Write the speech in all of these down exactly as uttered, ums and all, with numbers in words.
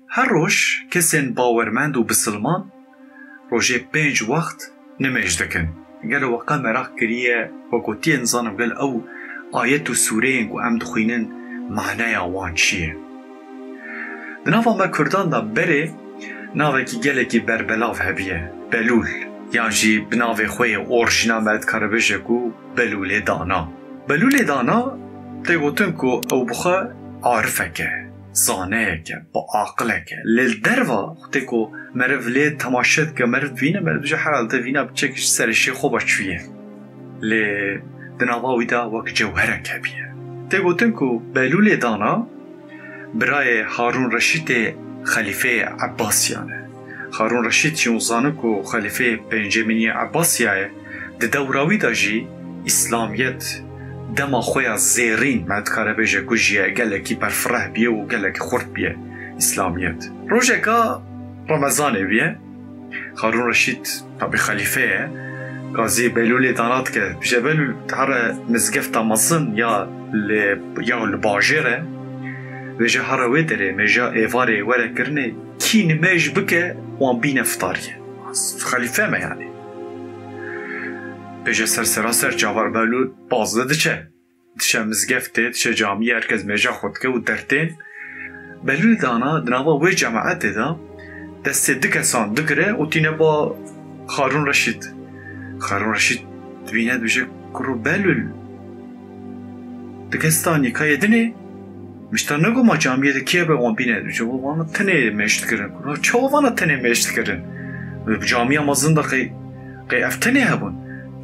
Her roj kesên bawermend û bisilman rojê pênc wext nimêj dikin. Gelo we qe meraq kiriye, we gotiye nizanim gel ew ayet û sûreyên ku em dixwînin maneya wan çi ye? Di nava me Kurdan de berê navekî gelekî berbelav hebiye, Belûl, yan jî bi navê xwe yê orjîna me dikare bêje ku Belûlê Dana. Belûlê Dana tê gotin ku ew bi xwe arifek e, zaneyek e, bi aqilek e. Lê li derva wextê ku meriv lê temaşe dike, meriv dibîne, meriv dibêje herhalde vîna bi çek ji serê şêxo ve çûye. Lê di nava wî de wek cewherek hebiye. Tê gotin ku Belûlê Dana birayê Harûn Reşîdê xelîfeyê Ebbasiyan e. Harûn Reşîd jî hûn zanin ku xelîfeyê pêncemîn yê Ebbasiya ye. Di dewra wî de jî Îslamiyet dema xwe ya zêrîn me dikare bêje ku jiye gelekî berfireh biye û gelekî xurt biye Îslamiyet. Rojeka Remezanê bûye. Harûn Reşîd tabî xelîfe ye. Gazî Belûlê Dana dike. Dibêje Belûl here mizgefta mezin ya li, ya li bajêr e. Dibêje here wê derê mêja êvarê were kirinê. Kî nimêj bike wan bîne fitariyê. Xelîfe me yanî. Bêje ser seraser çavar Belûl baz de diçe. Diçe mizgeftê, diçe camiyê, herkes mêja xwe dike û dertên. Belûlê Dana di nava wê cemaetê de destê du kesan digire û tîne ba Harûn Reşîd. Harûn Reşîd dibîne dibêje, Kuro Belûl, du kes tanî ka yê dinê? Min ji te negot ma camiyê de kê be wan bîne? Dibêje, Wa vana tenê mêj dikirin. Kuro, çawa vana tenê mêj dikirin? Bi camiya mezin de qey, qey ev tenê hebûn?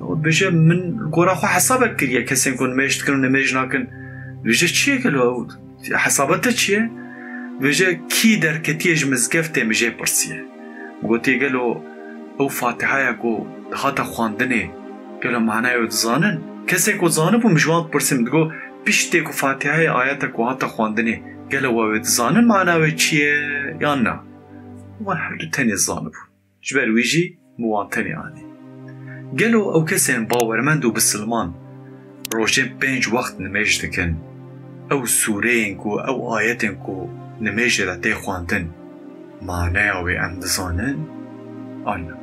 Û dibêje, Min li gora xwe hesabek kiriye kesên ku nimêj dikin û nimêj nakin. Dibêje, Çi ye gelo ew? Hesaba te çi ye? Dibêje, Kî derketiye ji mizgeftê? Min jê pirsiye. Min gotiye, Gelo ew Fatihaya ku hate xwendinê, gelo manaya wê dizanin? Kesê ku zanibû, min ji wan dipirsim, digot, Piştê ku Fatihayê ayete ku hate xwendinê, gelo we wê dizanin mana wê çi ye yan na? Wan her du tenê zanibûn. Ji ber wî jî min wan tenê anî. Gelo ew kesên bawermend û bisilman rojên pênc wext nimêj dikin, ew sûreyên ku, ew ayetên ku nimêjê de tê xwendin, maneya wê em dizanin? An na?